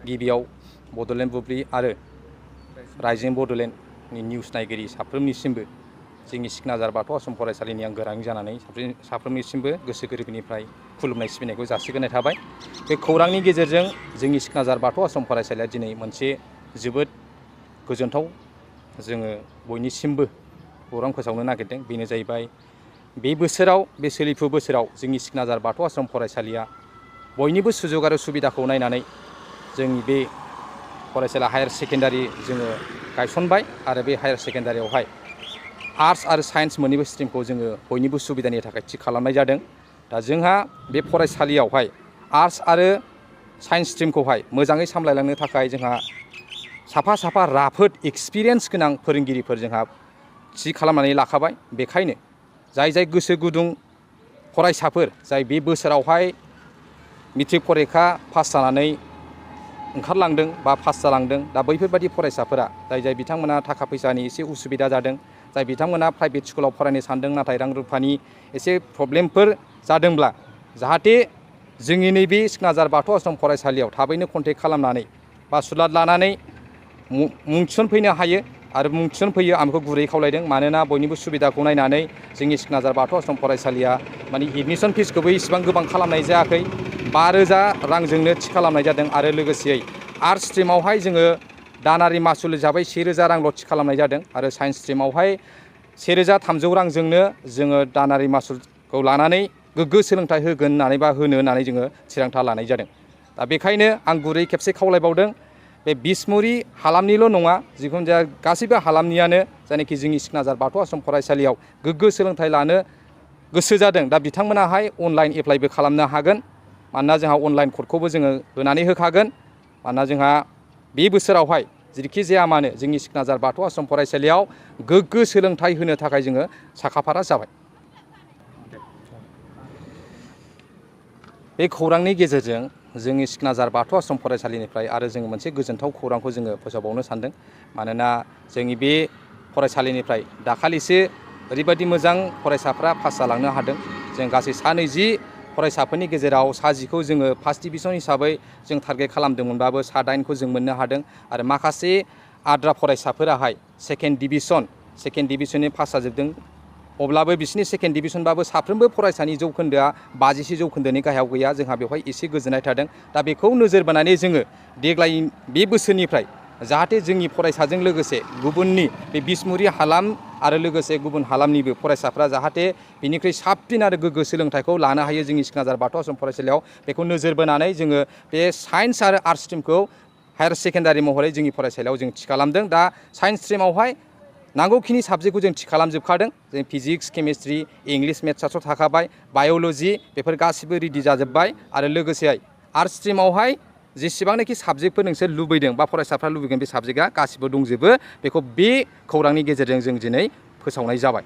गिबियाव बड'लेण्ड बुब्लि आरो रायजो बड'लेण्डनि निउस नायगिरि साफ्रोमनिसिमबो जोंनि सिखनाजार बाथौ आश्रम फरायसालिनि आं गोरां जानानै साफ्रोमनिसिमबो गोसो गोरबोनिफ्राय खुलुमनाय सिबिनायखौ जासिग्रोनाय थाबाय। बे खौरांनि गेजेरजों जोंनि सिखनाजार बाथौ आश्रम फरायसालिया दिनै मोनसे जोबोद गोजोनथाव जोङो बयनिसिमबो खौरां फोसावनो नागिरदों। बेनो जाहैबाय बे बोसोराव बे सोलिफु बोसोराव जोंनि सिखनाजार बाथौ आश्रम फरायसालिया बयनिबो सुजुग आरो सुबिदाखौ नायनानै जोंनि बे फरायसालिया हायार सेकेन्डारि जोङो गायसनबाय आरो बे हायार सेकेन्डारियावहाय आर्ट्स आरो साइन्स मोननैबो स्ट्रिमखौ जोङो बयनिबो सुबिदानि थाखाय थि खालामनाय जादों। दा जोंहा बे फरायसालियावहाय आर्ट्स आरो साइन्स स्ट्रिमखौहाय मोजाङै सामलायलांनो थाखाय जोंहा साफा राफोद एक्सपिरियेन्स गोनां फोरोंगिरिफोर जोंहा थि खालामनानै लाखाबाय। बेखायनो जाय गोसो गुदुं फरायसाफोर जाय बे बोसोरावहाय मेट्रिक परिखा पास जानानै ओंखारलांदों बा पास जालांदों, दा बैफोरबायदि फरायसाफोरा जाय बिथांमोना थाखा फैसानि एसे उसुबिदा जादों, जाय बिथांमोना प्राइभेट स्कुलाव फरायनो सानदों नाथाय रां रुफानि एसे प्रब्लेमफोर जादोंब्ला जाहाथे जोंनि नैबे सिखनाजार बाथौ आश्रम फरायसालियाव थाबैनो कन्टेक्ट खालामनानै बा सुलाद लानानै मुं थिसनफैनो हायो आरो मुं थिसनफैयो आं बेखौ गुरै खावलायदों। मानोना बयनिबो सुबिदाखौ नायनानै जोंनि सिखनाजार बाथौ आश्रम फरायसालिया माने एडमिसन फिसखौबो इसेबां गोबां खालामनाय जायाखै, 5,000 रांजोंनो थि खालामनाय जादों आरो लोगोसेयै आर्ट्स स्ट्रिमावहाय जोङो दानारि मासुल हिसाबै 1,000 रांल' थि खालामनाय जादों आरो साइन्स स्ट्रिमावहाय 1,300 रांजोंनो जोङो दानारि मासुलखौ लानानै गोग्गो सोलोंथाइ होगोन होननानै बा होनो होननानै जोङो थिरांथा लानाय जादों। दा बेखायनो आं गुरै खेबसे खावलायबावदों, बे बिसमुरि हालामनिल' नङा, जिखुनु जाया गासैबो हालामनियानो जायनाखि जोंनि सिखनाजार बाथौ आश्रम फरायसालियाव गोग्गो सोलोंथाइ लानो गोसो जादों, दा बिथांमोनाहाय अनलाइन एप्लाइबो खालामनो हागोन। मानोना जोंहा अनलाइन कर्डखौबो जोङो होनानै होखागोन। मानोना जोंहा बे बोसोरावहाय जेरैखि जाया मानो जोंनि सिखनाजार बाथौ आश्रम फरायसालियाव गोग्गो सोलोंथाइ होनो थाखाय जोङो साखाफारा जाबाय। बे खौरांनि गेजेरजों जोंनि सिखनाजार बाथौ आश्रम फरायसालिनिफ्राय आरो जोङो मोनसे गोजोनथाव खौरांखौ जोङो फोसावबावनो सानदों। मानोना जोंनि बे फरायसालिनिफ्राय दाखालिसो ओरैबायदि मोजां फरायसाफ्रा पास जालांनो हादों। जों गासै 120 फरायसाफोरनि गेजेराव 10खौ जोङो फार्स्ट डिभिजन हिसाबै जों टारगेट खालामदोंमोनबाबो 9खौ जों मोननो हादों आरो माखासे आद्रा फरायसाफोराहाय सेकेन्ड डिभिसननि पास जाजोबदों। अब्लाबो बिसोरनि सेकेन्ड डिभिसनबाबो साफ्रोमबो फरायसानि जौखोन्दोआ 50 जौखोन्दोनि गाहायाव गैया। जोंहा बेवहाय एसे गोजोननाय थादों। दा बेखौ नोजोर बोनानै जोङो देग्लाय बे बोसोरनिफ्राय जाहाथे जोंनि फरायसाजों लोगोसे गुबुननि बे बिसमुरि हालाम आरो लोगोसे गुबुन हालामनिबो फरायसाफ्रा जाहाथे बिनिख्रुइ साबसिन आरो गोग्गो सोलोंथाइखौ लानो हायो जोंनि सिखनाजार बाथौ आश्रम फरायसालियाव, बेखौ नोजोर बोनानै जोङो बे साइन्स आरो आर्ट्स स्ट्रिमखौ हायार सेकेन्डारि महरै जोंनि फरायसालियाव जों थि खालामदों। दा साइन्स स्ट्रिमावहाय नांगौखिनि साबजेक्टखौ जों थि खालामजोबखादों। जों फिजिक्स, केमिस्ट्रि, इंलिस, मेथ्सआथ' थाखाबाय, बाय'ल'जि बेफोर गासिबो रेडि जाजोब्बाय आरो लोगोसेहाय आर्ट्स स्ट्रिमावहाय जेसेबांनाखि साबजेक्टफोर नोंसोर लुबैदों बा फरायसाफ्रा लुबैगोन बे साबजेक्टआ गासिबो दंजोबो। बेखौ बे खौरांनि गेजेरजों जों दिनै फोसावनाय जाबाय।